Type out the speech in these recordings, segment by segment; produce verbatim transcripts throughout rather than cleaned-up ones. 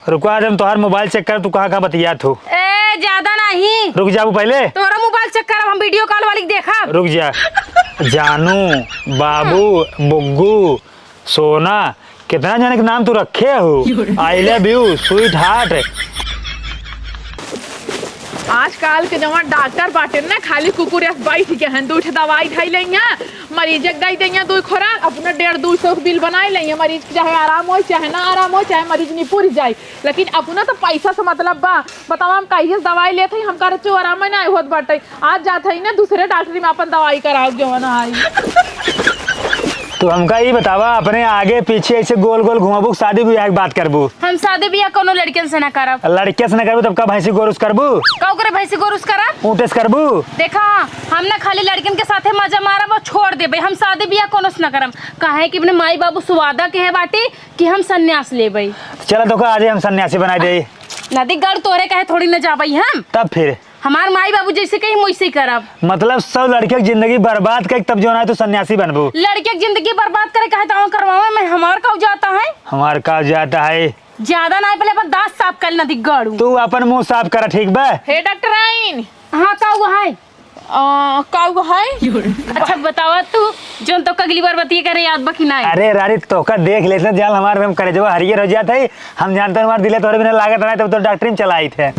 रुको, आज हम तोहार मोबाइल चेक करब, तू कहाँ कहाँ बतियात हो। ए, ज्यादा नहीं। रुक जाबू पहले। तोहरा मोबाइल चेक करब, हम वीडियो कॉल वाली के देखब। रुक जा। जानू, बाबू, बुग्गू, सोना, कितना जने के नाम तू रखे हो। I love you, sweetheart। आजकल के जवन डॉक्टर बाटे ना, खाली कुकुर अस बैठ के हैं, दू ठे दवाई धई लेइया, मरीज के दई देइया दू खोराक, अपना डेढ़ दू सौ के बिल बनाई लेइया, मरीज के चाहे आराम होई, चाहे ना आराम होई, चाहे मरीज निपुर जाई, लेकिन अपना तो पैसा से मतलब बा। बतावा, हम कहिए से दवाई लेत हई, हमका रचो आराम ना होत बाटे, आज जात हई ना दूसरे डॉक्टरी में अपन दवाई कराओ जवन आई। तू हमका ई बतावा, अपने आगे पीछे ऐसे गोल गोल घुमाबू, शादी ब्याह के बात करबू? हम शादी ब्याह कोनो लड़कियन से ना करब। लड़कियन से ना करबू, तब का भैंसी गोरुस करबू? का ओकरे भैंसी गोरुस करब? ऊँटे से करबू? देखा, हम ना खाली लड़कियन के साथे मजा मारब और छोड़ देबे, हम शादी ब्याह कोनो से ना करब। काहे कि अपने माई बाबू से वादा के है बाटी कि हम संन्यास लेबे। चला, तो का आजे हम सन्यासी बनाई देई। नदी गढ़ तोरे कहे थोड़ी न जाबई हम। तब फिर? हमार माई बाबू जैसे कही हम वैसे ही करब। मतलब सब लड़के के जिंदगी बर्बाद कइके तब जौन है तू सन्यासी बनबू? लड़के के जिंदगी बर्बाद करे कहे तो करवावे में हमार का जाता है? हमार का जाता है? ज्यादा ना, पहले अपन दांत साफ कर नदी गढ़ू। तू अपन मुंह साफ करा, ठीक बा? हे डॉक्टराइन। हाँ, का हुआ है? अ, का हुआ है? अच्छा बतावा तू, जौन तो अगली बार बतिये करे याद बा कि नाई? अरे रानी, तोका देख लेते जान हमार में करेजवा हरियर हो जात है। हम जानते हैं हमार दिले तोरे बिना लागत रहे, तब तो डॉक्टरी में चला आई थे।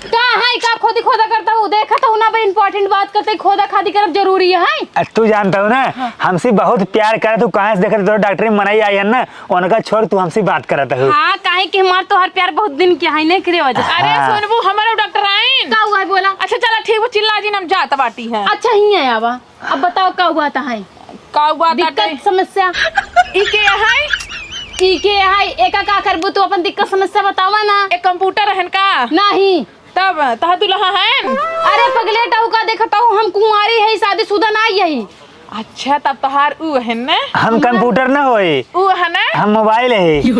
का है, का खोदी खोदा करता हूँ? देखा तो ना भाई, इंपॉर्टेंट बात करते खोदा खादी करब जरूरी है। अ, तू जानता हूँ ना, हाँ। हमसे बहुत प्यार करे, तू कहाँ से देखत तोरे डॉक्टरी में मनई आई है ना, उनका छोड़, तू हमसे बात करत हो। हाँ, काहे कि हमार तोहर प्यार बहुत दिन के है, नहीं करे वजह। अरे हाँ। सुनबू, हमारे डॉक्टराइन। का हुआ है, बोला? अच्छा, चला, ठीक बा, चिल्ला जिन, हम जात बाटी है। अच्छा, ही है आवा। अब बताओ, का हुआ था है? का हुआ था दिक्कत, है? समस्या? ई के है? ई के है? एका का करबू तू? अपन दिक्कत समस्या बतावा ना। एक कंप्यूटर रहन का? नहीं। तब तहा दुल्हा है? अरे पगले, टाऊ का देखत हूँ, हम कुंवारी है, शादीशुदा ना यही। अच्छा, तब तोहार ऊ है न? हम कंप्यूटर न होई। ऊ है न? हम मोबाइल है।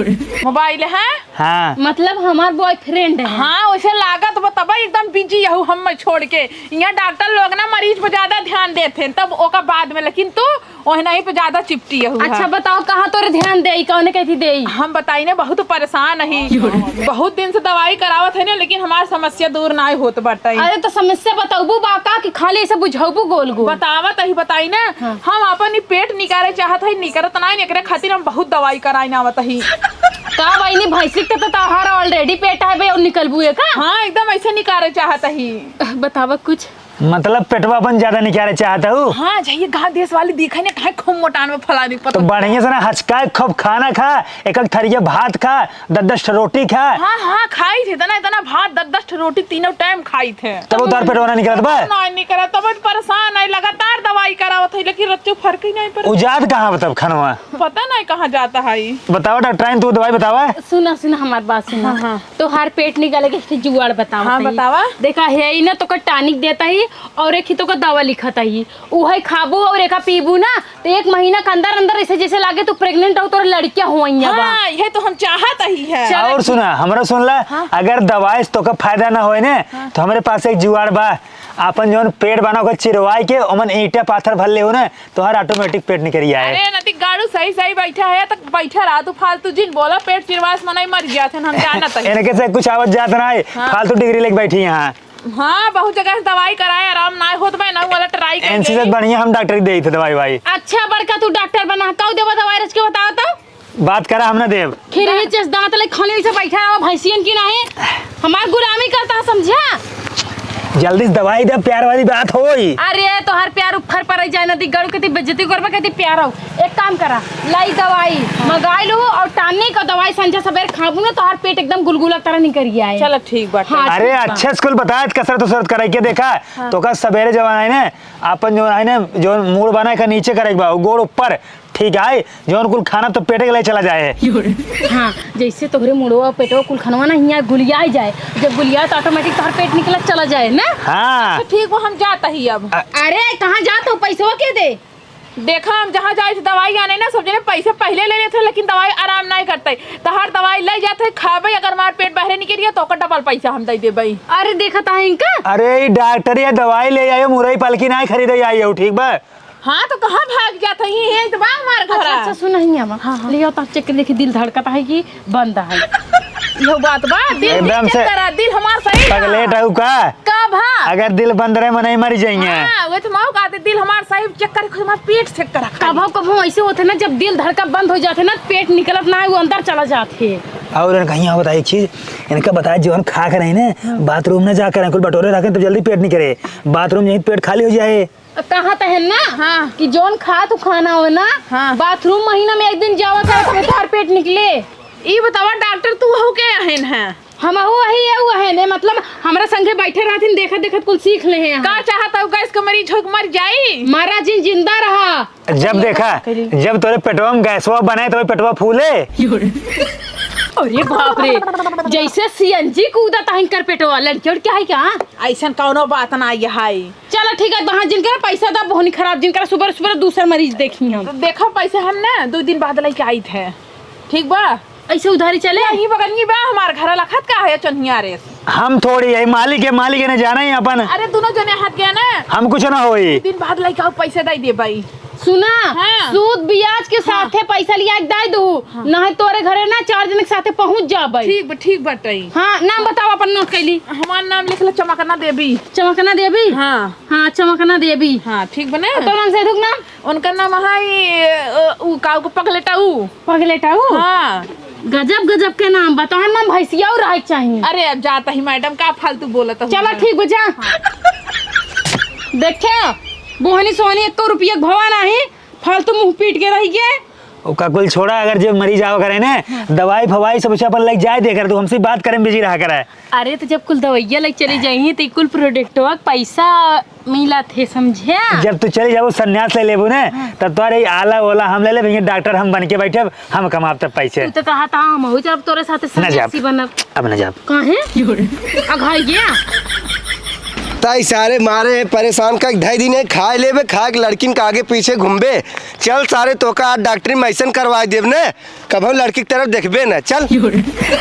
मोबाइल है? हाँ। मतलब हमार बॉयफ्रेंड है। हाँ, वैसे लागत बा तब एकदम बिजी यहू हम छोड़ के। यहाँ डॉक्टर लोग ना मरीज पे ज्यादा ध्यान देते हैं, तब ओका बाद में, लेकिन तू ओहनाई पे ज्यादा चिपटी यहू है। अच्छा बताओ, कहाँ तोरे ध्यान देई, कौन कहती देई? हम बताई ना, बहुत परेशान ही। बहुत दिन से दवाई करावत है ना, लेकिन हमार समस्या दूर ना होत बाटे। अरे तो समस्या बताबू बा का कि खाली ऐसे बुझाबू गोल गोल? बतावत ही, बताई ना। हाँ। हम अपन ई पेट निकारे चाहत हई, निकरत नाई, एकरे खातिर हम बहुत दवाई कराइन आवत ही। का बहिनी, भैंसी के तो तोहार already पेट है बे, और निकलबू है का? हाँ, एकदम ऐसे निकारे चाहत ही। बतावा कुछ। मतलब पेटवा अपन ज्यादा निकारे चाहत हूँ? हाँ, जाइए गाँव देश वाली दिखे ने, काहे खूब मोटान में फलानी तो पता। बढ़िया से ना हचकाए, खूब खाना खा, एक एक थरिया भात खा, दस दस ठो रोटी खा। हाँ, हाँ, खाई थे इतना, इतना भात, दस दस ठो रोटी तीनों टाइम खाई थे। तब उतार पेटवा ना निकलत बा? ना निकलत, तब परेशान है, लगातार दवाई करावत है, लेकिन रच्चो फर्क ही नहीं पड़त। उजाद कहाँ बा तब खनवा? पता नहीं कहाँ जाता है। बतावा डॉक्टराइन, तू दवाई बतावा। सुना, सुना हमार बात सुना। हाँ, हाँ। तोहार पेट निकाले के एक ठे जुगाड़ बतावा हाँ, तई। बतावा। देखा है ई ना, तोका टॉनिक देता ही और एक ही तोका दवा लिखता ही, उहे खाबू और एका पीबू ना, तो एक महीना के अंदर अंदर ऐसे जैसे लागे तू प्रेग्नेंट हो, तोर लड़कियां होइया बा। हाँ, ये तो हम चाहत ही है। चला और ठीक। सुना, हमरा सुन ला, हाँ। अगर दवाई से तोका फायदा ना होए ने, हाँ। तो हमरे पास एक जुगाड़ बा। आपन जौन पेट बना ओकर चिरवाई के ओमन ईंटा पाथर भर ले हो ना, तोहार ऑटोमेटिक पेट निकरी आए। अरे नती गाड़ू सही सही बैठा है, तक बैठा रहा तू, फालतू जिन बोला, पेट चिरवास मनई मर गया थे, हम जानत है। इनके से कुछ आवत जात ना है, हाँ। फालतू डिग्री लेके बैठी यहाँ। हाँ, बहुत जगह से दवाई कराए, आराम ना होत बा, ना वाला ट्राई इनसे करके। बढ़िया हम डॉक्टर के देई थे दवाई वाई। अच्छा बड़का तू डॉक्टर बना, कऊ देबा दवाई रच के बताओ तो? बात करा, हम ना देब। खिरही चेस दांत ले खली से बैठा रहो भैंसियन की नहीं, हमार गुलामी करता है, समझा? जल्दी से दवाई दे, प्यार वाली बात होई। अरे तोहार प्यार ऊपर पर जाए, नदी गड़ू के ती बेइज्जती करबा, के ती प्यार हो। एक काम करा, लाई दवाई मंगाई लू और टानिक और दवाई संझा सबेर खाबू ना, तोहार पेट एकदम गुलगुला तरह निकल गया है। चलो ठीक बाटे। हाँ, अरे ठीक बा। अच्छे स्कूल बताए, कसरत उसरत करे के देखा, हाँ। तो का सबेरे जवान है ना, आपन जो है ना, जो मूड़ बना के नीचे करे के बा, गोड़ ऊपर, ठीक है, जौन कुल खाना तो पेटे के लिए चला जाए। हाँ, जैसे तोहरे मुड़वा पेटवा कुल खनवा ना हियाँ गुलियाई जाए, जब गुलियाए तो ऑटोमेटिक तोहर पेट निकला चला जाए ना। हाँ। अच्छा, ठीक बा, हम जाता ही अब। अ- अरे, कहाँ जात हो? पैसवा के दे? देखा, हम जहाँ जाए थे दवाई आने ना, सब जने पैसे पहले ले लेते, लेकिन दवाई आराम नहीं करते। तहार दवाई ले जाते, खाबे, अगर हमार पेट बहरे निकल गया तो ओकर डबल पैसा हम दे देबे। अरे, देखा ता इनका। अरे, ई डॉक्टर ये दवाई ले आयो, मुरई पालकी नहीं खरीदे आई हो, ठीक बा? हाँ, तो कहाँ भाग जात है? यहीं तो बा हमार घर। अच्छा, अच्छा, सुन, नहीं आवा। हाँ, हाँ। लियो, तो चेक कर देखी, दिल धड़कत है कि बंद है। इहो बात बा, दिल एकदम चेक से करा, दिल हमार सही बा। पगलेट हऊ का? का भा? अगर दिल बंद रहे, मनई मरी जाइए। हाँ, वो तो माऊ कहते, दिल हमार सही चेक करे, खुद हमार पेट चेक करा। कभो कभो ऐसे होते ना, जब दिल धड़का बंद हो जाते ना, पेट निकलत ना है, वो अंदर चला जाते। और इनका यहाँ बताई एक चीज, इनका बताया, जो हम खा के रहे ना, हाँ। बाथरूम ना जा करें, कुल बटोरे रखें, तो जल्दी पेट निकले। बाथरूम यहीं पेट खाली हो जाए। कहा तो है ना हाँ। कि जौन खा तू खाना हो ना, हाँ। बाथरूम महीना में एक दिन जावा करे, तो तोहार पेट निकले। ई बतावा, डॉक्टर तू हो के अहन है? हम हो वही है, वो है ने, मतलब, हमरा संगे बैठे रहथिन, देखत देखत कुल सीख ले हैं। का चाहत हो, गैस के मरीज हो के मर जाई? मरा जिन, जिंदा रहा। जब देखा, जब तोरे पेटवा में गैसवा बने, तो पेटवा फूले। अरे बाप रे, जैसे सीएनजी कूदत है इनकर पेटवा, लड़की और क्या है क्या? ऐसन कौनो बात ना है। चलो ठीक है, बहान जिनकर पैसा दा, बोहनी खराब जिनकर, सुबह सुबह दूसर मरीज देखी हम। तो देखो पैसे हम ना दो दिन बाद लेके आई थे, ठीक बा? ऐसे उधारी चले? यही बगल में बा हमार घर, लखत का है चन्हिया रे। हम थोड़ी यही मालिक है, मालिक है ने जाना ही अपन। अरे दोनों जने हाथ गया ना। हम कुछ ना होई। दो दिन बाद लेके आओ, पैसे दे दे भाई। सुना, हाँ। सूद ब्याज के हाँ। साथे पैसा लिया के दे दू, हाँ। नहीं तोरे घरे ना चार जने के साथे पहुँच जाबे। ठीक बा, ठीक बाटे। हाँ, नाम बताओ अपन, नोट कैली। हमार नाम लिख ले, चमकना देवी। चमकना देवी? हाँ। हाँ, चमकना देवी। हाँ, ठीक बने। तो नाम से दुख नाम? उनका नाम है, अ, उ, का, उ, पगलेटा उ। पगलेटा उ? हाँ। गजब, गजब के नाम बा। तोहार नाम भैंसिया उ रहे के चाही। अरे, अब जाता ही मैडम, का फालतू बोलत हो? चलो, ठीक बा, जा। हाँ। देखे, बोहनी सोहनी एको रुपया के भवा नाही, फालतू मुंह पीट के रही के। ओका कुल छोड़ा, अगर जे मरीज आवा करे ने, हाँ। दवाई फवाई सब उसे अपन लग जाए दे कर, तू हमसे बात करे में बिजी रहा करे। अरे, तो जब कुल दवाइया लग चली जाई, तो कुल प्रोडक्टवा के पैसा मिलत है, समझे? जब तू चली जाबू, संन्यास ले लेबू ने, हाँ। तब तोरे आला ओला हम ले लेबे, डॉक्टर हम बन के बैठे, हम कमाब तब पैसे। तू तो कहा था, हम हो जब तोरे साथे ना जाब। सन्यासी बनब। अब ना जाब। काहे? अघाई गया। ताई सारे मारे हैं परेशान, का धई दिन है, खाए लेबे, खाए के लड़किन के आगे पीछे घूमबे। चल सारे, तोका आज डॉक्टरी में ऐसन करवा देब ने, कभो लड़की की तरफ देखबे ना। चल।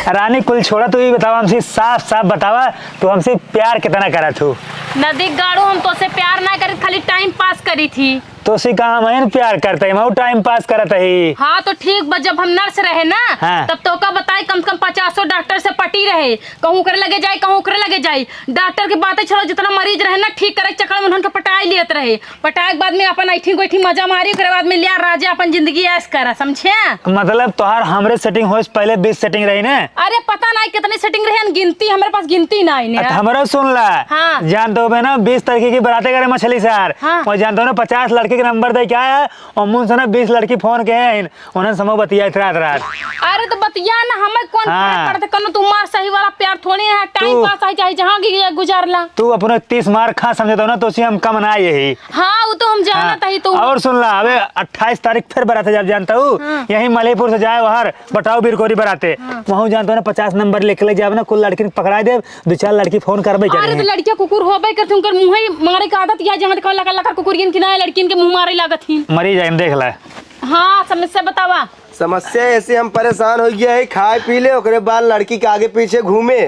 रानी, कुल छोड़ा, तू ही बतावा हमसे, साफ साफ बतावा, तू हमसे प्यार कितना करत हो? नदी गाड़ू, हम तोसे प्यार ना करी, खाली टाइम पास करी थी। तोसे कहा हम एन प्यार करते हैं, हम टाइम पास करत ही। हाँ, तो ठीक बा, जब हम नर्स रहे ना, हाँ। तब तोका बताई, कम से कम पचासों डॉक्टर से पटी रहे, कहूँ ओकरे लगे जाई, कहूँ ओकरे लगे जाई। डॉक्टर के बातें छोड़ो, जितना मरीज रहे ना, ठीक करे के चक्कर में उन्हन के पटाई लियत रहे। पटाए के बाद में अपन ऐठी गोइठी मजा मारी, ओकरे बाद में लिया राजा अपन जिंदगी ऐश करा, समझे? मतलब तोहार हमरे सेटिंग होए से पहले बीस सेटिंग रही ने? अरे पता नहीं कितनी सेटिंग रही, गिनती, हमरे पास गिनती नहीं ने। अच्छा, हमरो सुन ला। हाँ। जानते हो बे ना, बीस तारीख की बराते करे मछली सार। हाँ। और जानते हो ना, पचास लड़की के नंबर दे क्या है, और मुन से ना बीस लड़की फोन के हैं, उन्हें समूह बतिया रात रात। अरे तो बतिया ना, हमें कौन हाँ। फर्क पड़ता, कनो तू मार सही वाला प्यार थोड़ी है, टाइम तू पास आई चाहे जहाँ की गुजार ला। तू अपने तीस मार खा समझता हो ना, तो उसे हम कम ना यही। हाँ, वो तो हम जानत हाँ, ही तो। और सुन ला, अबे अट्ठाईस तारीख फिर बरात है, जब जानता हूँ, हाँ। यहीं मलेपुर से जाए बाहर, बटाऊ बिरकोरी बराते। हाँ। वहाँ जानता हूँ ना, पचास नंबर लेके ले जाब ना, कुल लड़किन पकड़ा देब, दो चार लड़की फोन करबे करे अरे, तो हैं। लड़कियाँ कुकुर होबे करते, उनकर मुँह ही मारे के आदत या जहाँ देखा लका लका कुकुरियन की ना, लड़कियन के मुँह मारे लागत ही। मरी जाए, देख ला। हाँ, समस्या बतावा। समस्या ऐसे हम परेशान हो गया है, खाए पी ले, ओकरे बाद लड़की के आगे पीछे घूमे।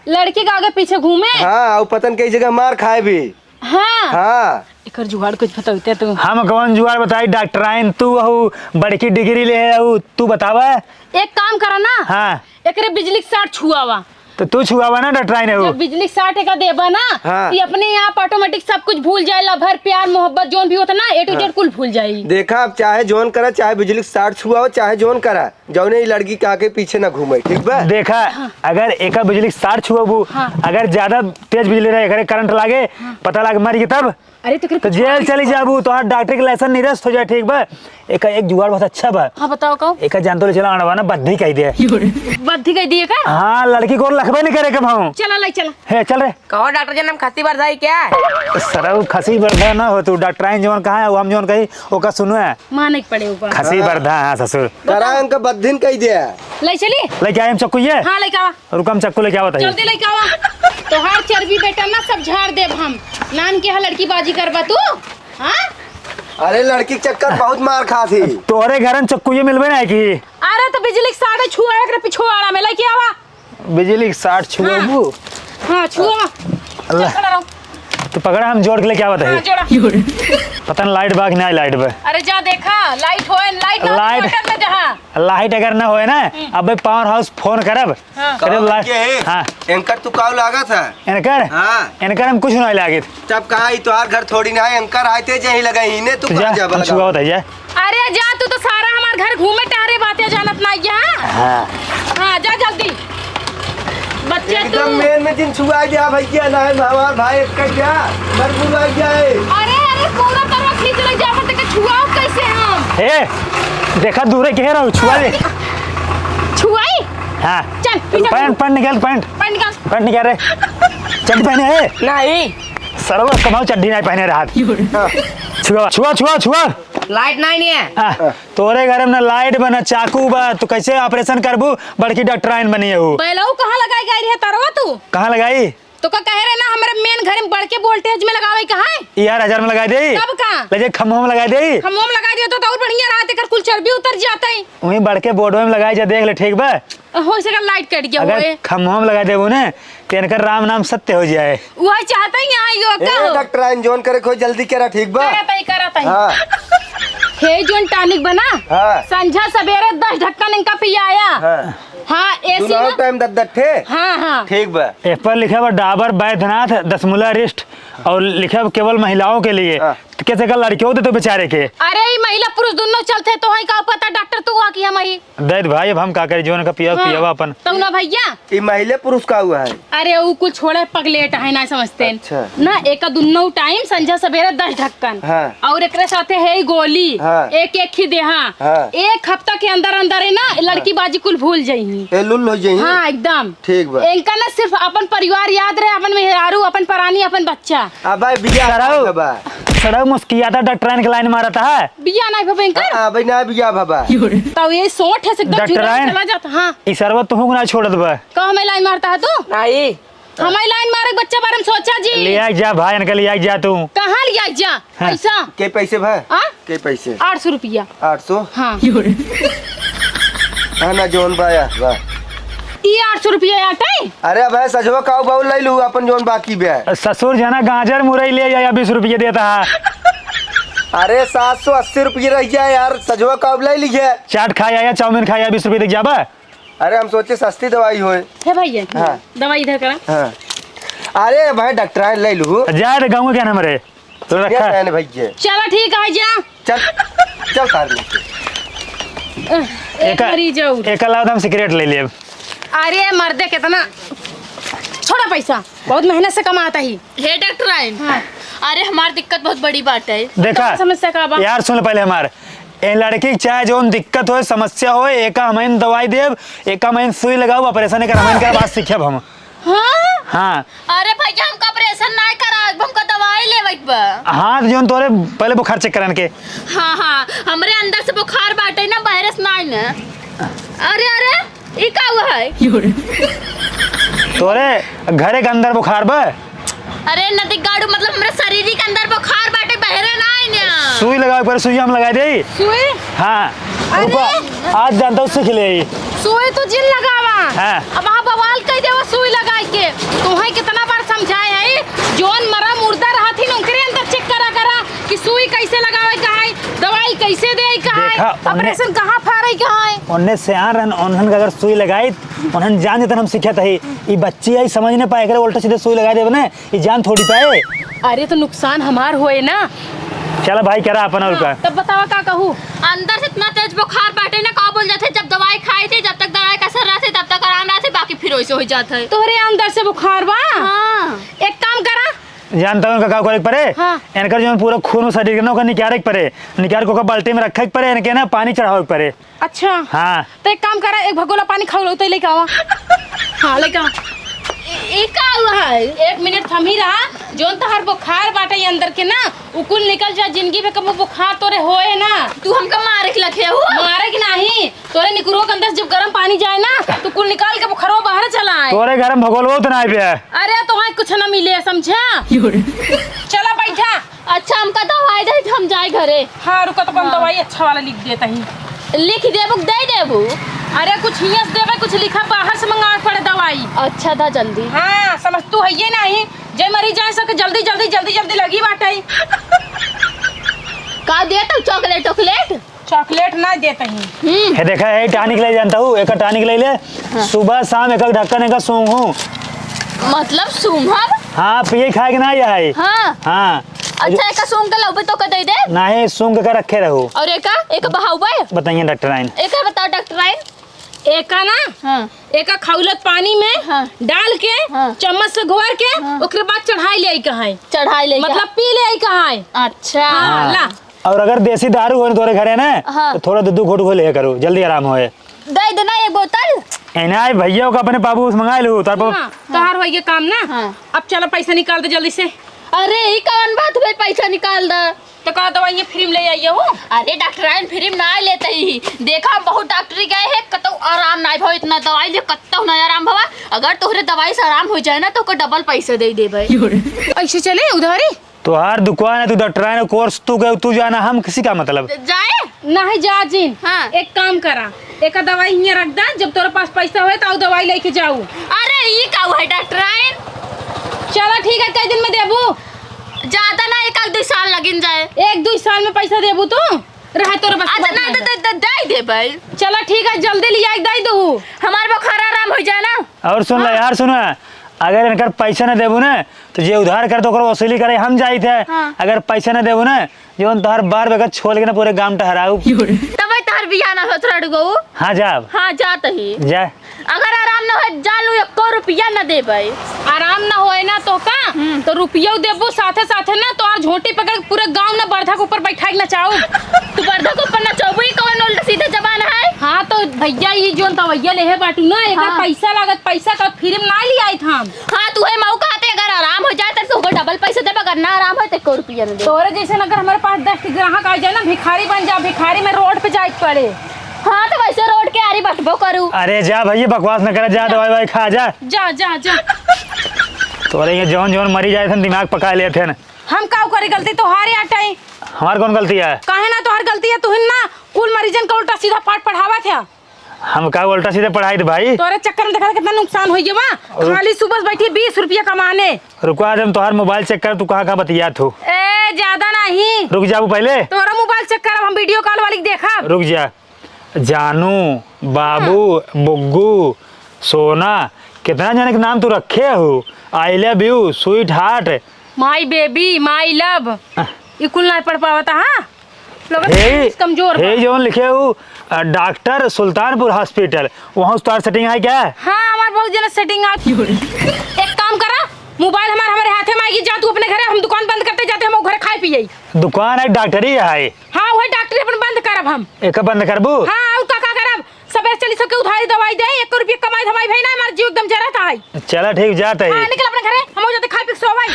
लड़की के आगे पीछे घूमे? हाँ, और पता न कई जगह मार खाए भी। हाँ। हाँ। एकर जुगाड़ कुछ बतौते तू। हम कौन जुगाड़ बताई, डॉक्टराइन तू हऊ, बड़की डिग्री ले हऊ, तू बतावा। एक काम करा ना। हाँ। एकरे बिजली के साथ छुआवा। तो तू छुआवा ना, डॉक्टराइन हऊ। जब बिजली के साथ एका देबा ना, हाँ। ये अपने आप ऑटोमेटिक सब कुछ भूल जाए, लभर, प्यार, मोहब्बत, जोन भी होता ना, ए टू हाँ। जेड कुल भूल जाई। देखा, अब चाहे जोन करा, चाहे बिजली के साथ छुआओ, चाहे जोन करा, जौने ई लड़की के आगे पीछे ना घूमे, ठीक बा? देखा, हाँ। अगर एका बिजली के साथ छुआबू, हाँ। अगर ज्यादा तेज बिजली रहे, एकरे करंट लागे, हाँ। पता लागे मर गई तब, अरे, तो तो जेल चली जाबू, तोहार डॉक्टर के लाइसेंस निरस्त हो जाए, ठीक बा? एक, एक जुगाड़ बहुत अच्छा बा। हाँ, बताओ, कहो। एक जानतो ले चला, अड़वा ना बद्धी कह दे। बद्धी कह दिए का? हाँ, लड़की को लखबे नहीं करे कब हम। चला, ले चला। हे, चल रे। कहो डॉक्टर जी, नाम खसी बरधा है क्या? सरऊ खसी बरधा ना हो तू, डॉक्टराइन जवन कहा है, वो हम जवन कही, ओका सुनो है। माने के पड़े ऊपर। खसी हाँ। बरधा, हाँ, ससुर। करा इनका बद्धिन कह दिया। ले चली? लेके आए हम चक्कू ये? हाँ, लेके आवा। रुका, हम चक्कू लेके आवत है। जल्दी लेके आवा। तोहार चर्बी बेटा ना सब झाड़ देब हम। नान के यहाँ लड़की बाजी करबा तू? हाँ? अरे लड़की के चक्कर बहुत मार खा थी। तोहरे घर में चक्कू ये मिलबे ना की? अरे तो बिजली के साढ़े छुआ एकरे पिछुआड़ा में लेके आवा। बिजली के साथ छुआबू? हाँ, छुआ। अल्लाह। चल, चल, रहो। तू पकड़ा, हम जोड़ के लेके आवत है। हाँ, जोड़ा। पता ना लाइट बा कि ना लाइट बा। अरे जा देखा, लाइट होए, लाइट ना लाइट, मोटर में जहाँ। लाइट अगर ना होए ना, हम्म। अबे पावर हाउस फोन करब। हाँ। करे कहो ला-, के? हाँ। एंकर तू काऊ लागत है? एंकर? हाँ। एंकर हम कुछ नहीं लागित। तब कहा, ई तोहार घर थोड़ी ना है, एंकर आते जहीं लगा ही ने, तू तो कहाँ जा, जाबा कुछ लगा? हुआ बताइए। अरे जा, तू तो सारा हमार घर घूमे टहरे, बातें जानत ना है। हाँ। हाँ, जा जल्दी। बच्चे एकदम तू। मेन में जिन छुआ जा भैया, ना है हमार भाई एक कर जा, मर बुला जाए। अरे, अरे, पूरा तरह खींच ले जा, बच्चे के छुआओ कैसे हम? ए, देखा दूरे के रहो, छुआ दे। छुआई? हाँ। चल, पीछे पैंट, चल। पैंट निकाल, पैंट। पैंट निकाल। पैंट निकाल रे। चड्डी पहने है? नहीं। सरवा कमाओ चड्डी नहीं पहने रहा। हाँ। छुआ, छुआ, छुआ, छुआ। लाइट नहीं, नहीं है। हाँ। तोरे घर में ना लाइट बा, ना चाकू बा, तू कैसे ऑपरेशन करबू? बड़की डॉक्टराइन बनी है वो। पहले वो कहाँ लगाई गई रहे तरवा तू? कहाँ लगाई? तो का कहे रहे ना, हमरे मेन घर में बड़के वोल्टेज में लगावे का है? यार, हजार में लगा दे। तब का? ले जे खम्भों में लगा दे। खम्भों में लगा दिया तो, तो और बढ़िया रहत, एकर कुल चर्बी उतर जाता है। वहीं बड़के बोर्ड में लगाई जा, देख ले, ठीक बा? हो सके लाइट कट गया अगर होए। खम्भों में लगा देबो ने, तो इनका राम नाम सत्य हो जाए। वही चाहता ही यहाँ यो ए, का हो? डॉक्टराइन जोन करे कोई जल्दी करा, ठीक बा? करत ही, करत ही। हाँ। हे जोन टॉनिक बना, हाँ। संझा सवेरे दस ढक्कन इनका पियाया। हाँ। हाँ, एसी दुलाव ना? टाइम दस दस ठे? हाँ, हाँ। ठीक बा। एक पर लिखा बा डाबर बैद्यनाथ दसमूला रिस्ट और लिखा बा केवल महिलाओं के लिए। हाँ। तो कैसे का लड़कियों दे तो बेचारे के? अरे, ई महिला पुरुष दोनों चलते तो है, का पता डॉक्टर तू हुआ कि हम ही? दैत भाई, अब हम का करी, जोन का पिया, हाँ, पियावा अपन। तौ ना भैया। ई महिले पुरुष का हुआ है? अरे, ऊ कुल छोड़े, पगलेट है, ना समझते हैं। अच्छा। ना, एक दुन्नो टाइम संझा सवेरे दस ढक्कन। हाँ। और एकरे साथे है ई गोली। हाँ। एक, एक ही देहा। हाँ। एक हफ्ता के अंदर, अंदर है ना, लड़की हाँ। बाजी कुल भूल जाई। ए लुल हो जाई। हाँ, एकदम। ठीक बा। इनका ना सिर्फ अपन परिवार याद रहे, अपन मेहरारू, अपन परानी, अपन बच्चा। अबे बिया सराऊ, बा। सराऊ मुस्कियाता डॉक्टराइन के लाइन मारता है। बिया नहीं भबे इनकर? हाँ, अबे ना बिया भबा। तो ये सोच है से एकदम डॉक्टराइन, चला जाता। हाँ। ई सरवा तुहू को ना छोड़त बा। कहो हमें लाइन मारता है तू? नहीं। हमें लाइन मारे के बच्चा बारे में सोचा जी। ले आई जा भाई, इनका ले आई जा तू। कहाँ ले आई जा? हाँ। पैसा? के पैसे भा? हाँ? के पैसे? आठ सौ रुपया। आठ सौ? हाँ। हाँ ना, जोन बा या, बा। ई आठ सौ रुपया आटे? अरे भाई, सजवा काऊ बाऊ ले लू, अपन जोन बाकी बे। ससुर जना गाजर मुरई ले आया, बीस रुपया देता है। अरे, सात सौ अस्सी रुपया रह गया यार, सजवा काऊ ले लीजिए। चाट खाया या चाउमीन खाया, बीस रुपया दे जाबा। अरे, हम सोचे सस्ती दवाई होए। हे भैया, हाँ। दवाई इधर करा। हाँ। अरे भाई, डॉक्टर ले लू। जा रे, गाँव के क्या नाम रे? तो ये रखा। पहन भैया। चलो ठीक है, जा। चल, चल साथ में। अ, एक एका-, मरीज और। एक अलावा हम सिगरेट ले लेब। अरे मर्दे, कितना छोड़ा पैसा, बहुत मेहनत से कमाता ही। हे डॉक्टराइन, हाँ। अरे हमार दिक्कत बहुत बड़ी बात है। देखा, तो समस्या का बा? यार सुन पहले हमार, ए लड़की के चाहे जौन दिक्कत होए, समस्या होए, एका हमइन दवाई देब, एका हमइन सुई लगाऊ, ऑपरेशन एकर हमइन के बाद सीखब हम। हाँ? हाँ। अरे भैया, हमका ऑपरेशन नाय करावे, हमका दवाई लेवे के बा। हाँ, तो जौन तोरे पहले बुखार चेक करन के। हाँ, हाँ, हमरे अंदर से बुखार बाटे ना, वायरस नाय ना। अरे, अरे, ई का हुआ है? तोरे घरे के अंदर बुखार बा? अरे नदी गाड़ू, मतलब हमरे शरीर के अंदर बुखार बाटे, बहरे ना आए ना। सुई लगावे के पड़े, सुई हम लगा दे। सुई? हाँ। अरे। रुको, आज जानता हूँ, सीख ले। सुई तो जिन लगावा। हाँ। अब वहाँ बवाल कह देवा सुई लगाई के। तुम्हें कितना बार समझाए है, जोन मरा मुर्दा रहत ही, उनकरे अंदर चेक करा करा कि सुई कैसे लगावे का है, दवाई कैसे दे का है, देखा, उन्हें ऑपरेशन कहाँ फारे का है। उन्हें सियान रहन, उन्हन का अगर सुई लगाई, उन्हन जान देतन हम सीखत ही। ई बच्ची आई, समझ नहीं पाए, एकरे उल्टा सीधे सुई लगा देबे ना, ई जान थोड़ी पाए। अरे तो नुकसान हमार होए ना। चला भाई, करा अपन और हाँ, का। तब बतावा का कहू? अंदर से इतना तेज बुखार बाटे ना, का बोल जाते, जब दवाई खाई थी, जब तक दवाई का असर रहते, तब तक आराम रहते, बाकी फिर वैसे हो जाता है। तोहरे अंदर से बुखार बा? हाँ। एक काम करा। जानता हूँ इनका का करे के पड़े? हाँ। इनकर जो पूरा खून शरीर के ना, ओकर निकारे के पड़े, निकाल के ओकर बाल्टी में रखे के पड़े, इनके ना पानी चढ़ावे के पड़े। अच्छा। हाँ। तो एक काम करा, एक भगोला पानी खाओ लो, तो लेके आवा। हाँ, लेके आवा। ई, ई का हुआ है? एक मिनट थमी रहा, जोन तहार बुखार बाटे ई अंदर के ना, उ कुल निकल जा, जिंदगी में कबो बुखार तोरे होए ना। तू हमका मारे के लखे हो? मारे के नाही, तोरे निकुरो के अंदर से जब गरम पानी जाए ना, तो कुल निकाल के बुखारो बाहर चला आए। तोरे घर में भगोलवा तो ना आए बे। अरे, तोहार कुछ ना मिले, समझा? चला बैठा। अच्छा, हमका दवाई दे, हम जाए घरे। हाँ, रुको, तो अपन हाँ। दवाई अच्छा वाला लिख देता ही। लिख देबू, दे देबू। अरे, कुछ हियाँ से देबे, कुछ लिखा, बाहर से मंगावे पड़े दवाई। अच्छा, दा जल्दी। हाँ, समझ तू है ये नहीं, जे मरी जाए, सबके जल्दी, जल्दी, जल्दी, जल्दी लगी बाटे। का देत हऊ, chocolate वॉकलेट? Chocolate ना देत ही। हम्म। हे देखा, हे tonic ले जानता हूँ, एक tonic ले ले। हाँ। सुबह शाम एक ढक्कन एक सूंघ हूँ। मतलब सूंघब? हाँ, पिए खाए के ना ये है। हाँ। हाँ। अच्छा, एक सूंघ के लौबे तो के दे दे? नहीं, सूंघ के रखे रहो। और एका, एक बहाउबे? बताइए डॉक्टर आइन। एक बताओ डॉक्टर आइन। एका ना, हाँ। एका खौलत पानी में हाँ। डाल के, हाँ। चम्मच से घोर के, हाँ। ओकरे बाद चढ़ाई ले आई कहाँ है। चढ़ाई ले आई मतलब कहाँ? पी ले आई कहाँ है। अच्छा। हाँ, हाँ। ला। और अगर देसी दारू हो तोरे घरे ना, हाँ। तो थोड़ा दो, दो घूंट घोल लिया करो, जल्दी आराम होए। दे देना एक बोतल। ए ना, भैया का अपने बाबू से मंगा लो, तार पर हाँ, तोहार हो ये काम ना। हाँ। अब चलो पैसा निकाल दे जल्दी से। अरे, ई कौन बात हुई, पैसा निकाल दा? तो का दवाइयाँ free में ले आइए हो? अरे, डॉक्टर आइन free में ना लेते ही। देखा, हम बहुत डॉक्टरी गए हैं, कतौ आराम ना भवा, इतना दवाई ले, कतौ ना आराम भवा। अगर तोहरे दवाई से आराम हो जाए ना, तो ओकर double पैसा दे देबे। ऐसे चले उधारी? तोहार दुकान है, तू डॉक्टर आइन course तू गए, तू जाना, हम किसी का मतलब? जाए? नहीं जा जिन। हाँ। एक काम करा, एक दवाई हियाँ रख दा, जब तोरे पास पैसा होए, तो दवाई लेके जाऊ। अरे, ई का है डॉक्टर आइन? चलो ठीक है, कई दिन में देबू? ज्यादा ना, एक आध दुई साल लगिन जाए। एक दुई साल में पैसा देबू तू? रहे तोरे बस अच्छा, के बात ना, नहीं दे, बा। दे, दे, दे देबै। चला ठीक है, जल्दी लिया के दे दू। हमार बुखार आराम हो जाए ना। और सुन ले हाँ। यार, सुन, अगर इनकर पैसा ना देबू ना, तो जे उधार कर तो ओकर वसूली करे हम जाइत है। हाँ। अगर पैसा ना देबू ना, जौन तोहर बार बगत छोल के ना पूरे गांव टहराऊ। तबै तोहर बियाह ना होत रह गऊ। हाँ, जाब। हाँ, जात ही। जा। अगर आराम न होए, जा लू, एको रुपया न देबै। आराम न होए ना तो का? हम्म। तो रुपया देबू, साथे साथे ना तोहार झोंटी पकड़ के पूरे गांव ना बरधा के ऊपर बैठा के नचाऊ। तू बरधा के ऊपर नचौबू, ई कौन उल्टा सीधा जबान है? हाँ, तो भैया, ई जोन दवैया लेहे बाटू ना, एकर हाँ। पैसा लागत, पैसा का free में ना लियाइत हम। हाँ, तू है मऊ कहते, अगर आराम हो जाए, तो ओकर double पैसा देबे, अगर ना आराम होए, तो एको रुपया न देबे। तोरे जैसे अगर हमारे पास दस ठे ग्राहक आ जाए ना, भिखारी बन जा, भिखारी में रोड पे जाए के पड़े। हाँ, तो वैसे रोड के आरी बटबो करू। अरे जा भैया, बकवास न करे, जा दवाई वाई खा जा। जा, जा, जा। तोरे ये जौन जौन मरी जाए थे, दिमाग पका लेते हैं। हम काऊ करी, गलती तोहारे आटई। हमार कौन गलती है? काहे ना तोहार गलती है, तुहिन ना कुल मरीजन का उल्टा सीधा पाठ पढ़ावा थे। हम का उल्टा सीधा पढ़ाई थे भाई? तोरे चक्कर में देखा कितना नुकसान हो गया बा। रुक। खाली सुबह से बैठी बीस रुपया कमाने। रुको, आज हम तोहार मोबाइल चेक कर, तू कहाँ कहाँ बतियात हो। ए, ज्यादा नहीं। रुक जाबू पहले। तोरा मोबाइल चेक करब हम, वीडियो कॉल वाली के देखब। रुक जा। जानू, बाबू, हाँ। बुग्गू, सोना, कितना जने के नाम तू रखे हो? I love you, sweetheart। My baby, my love। हाँ। ई कुल ना पढ़ पावता, हाँ? लोग हे, कमजोर हे बा। जौन लिखे हो, अ, डॉक्टर सुल्तानपुर हॉस्पिटल, वहाँ उस तोहार सेटिंग है क्या? हाँ, हमार बहुत जना सेटिंग आ। एक काम करा, मोबाइल हमार हमारे हाथे में आएगी, जा तू अपने घरे, हम दुकान बंद करते जाते, हम वो घरे खाए पिए। दुकान है, डॉक्टरी है। हाँ, वही डॉक्टरी अपन बंद करब हम। एक बंद करबू? हाँ, और का, का करब? सबेरे चली सबके उधारी दवाई दे, एक रुपया कमाई धमाई भई ना, हमार जीव एकदम जरत आई। चला ठीक, जात है। हाँ, निकल अपने घरे, हम हो जाते खाए पी के सोवाई।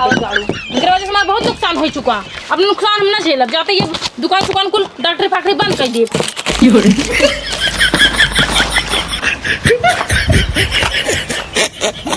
आओ झाड़ू। इनके वजह से हमारा बहुत नुकसान हो चुका। अब नुकसान हम ना झेलब, जाते ये दुकान सुकान कुल डॉक्टरी फाक्टरी बंद कर दिए।